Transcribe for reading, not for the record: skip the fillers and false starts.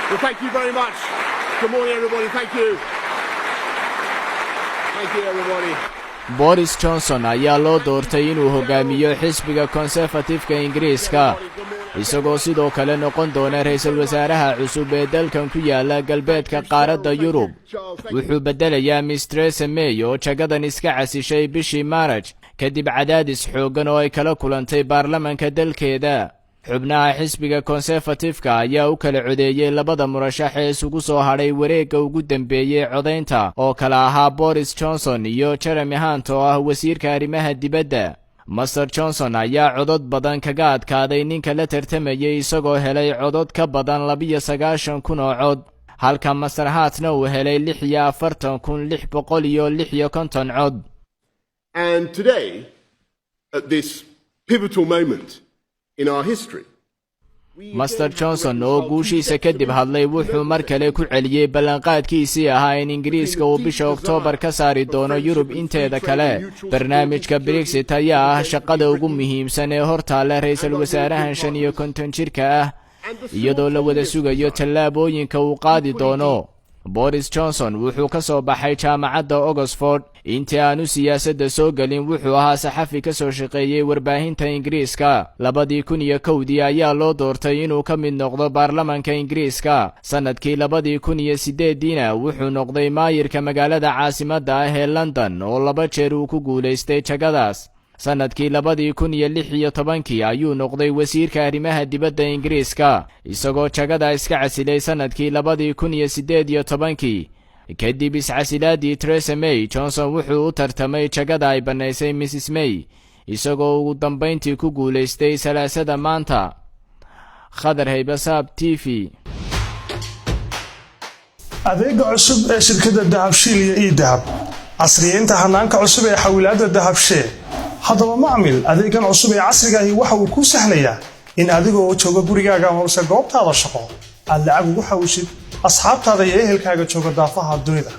Well, thank you very much. Good morning, everybody. Thank you. Thank you, everybody. Boris Johnson ayaa loo doortay inuu hogaamiyo xisbiga Conservative-ka Ingiriiska, isagoo sidoo kale noqon doona ra'iisul wasaaraha cusub ee dalkan ku yaala galbeedka qaaradda Yurub. Wuxuu beddelayaa Miss Theresa May oo jagadan iska casishay bishii Maaraj kadib cadaadis xooggan oo ay kala kulantay baarlamanka dalkeeda. Xubnaha xisbiga Conservative-ka ayaa u kala codeeyey labada murashax ee isugu soo hadhay wareegga ugu dambeeyey codaynta, oo kala ahaa Boris Johnson iyo Jeremy Hunt oo ah wasiirka arrimaha dibadda. Mister Johnson ayaa codod badan kaga adkaaday ninka la tartamayey, isagoo helay codod ka badan 92,000 oo cod, halka Mister Hunt-na uu helay 46,656 cod. And today, at this pivotal moment in our history, Mister Johnson oo guushiisa kadib hadlay wuxuu mar kale ku celiyey ballanqaadkiisii ahaa in Ingiriiska uu bisha Oktoobar ka saari doono Yurub inteeda kale. Barnaamijka Brexit ayaa ah shaqada ugu muhiimsan ee hortaalla ra'iisul wasaarahan 55 jirka ah, iyadoo la wada sugayo tallaabooyinka uu qaadi doono. Boris Johnson wuxuu ka soo baxay jaamacadda Oxford. Intii aanu siyaasadda soo gelin, wuxuu ahaa saxafi ka soo shaqeeyey warbaahinta Ingiriiska. 2001-dii ayaa loo doortay inuu ka mid noqdo baarlamanka Ingiriiska. Sannadkii 2008-diina wuxuu noqday maayirka magaalada caasimadda ah ee London, oo laba jeer uu ku guulaystay jagadaas. Sannadkii 2016-kii ayuu noqday wasiirka arrimaha dibadda Ingiriiska, isagoo jagada iska casilay sannadkii 2018-kii kadib iscasilaadii Theresa May. Johnson wuxuu u tartamay jagada ay bannaysay Mrs May, isagoo ugu dambayntii ku guulaystay Salaasada maanta. Khadar Haybasaab TV. Adeega cusub ee shirkadda Dahabshiil iyo eDahab, casriyeynta hanaanka cusub ee xawilaadda Dahabshee. Haddaba macmil, adeegan cusub ee casriga ahi waxa uu kuu sahlayaa in adigoo jooga gurigaaga amase goobtaada shaqo aad lacag ugu xawishid asxaabtaada iyo ehelkaaga jooga daafaha dunida.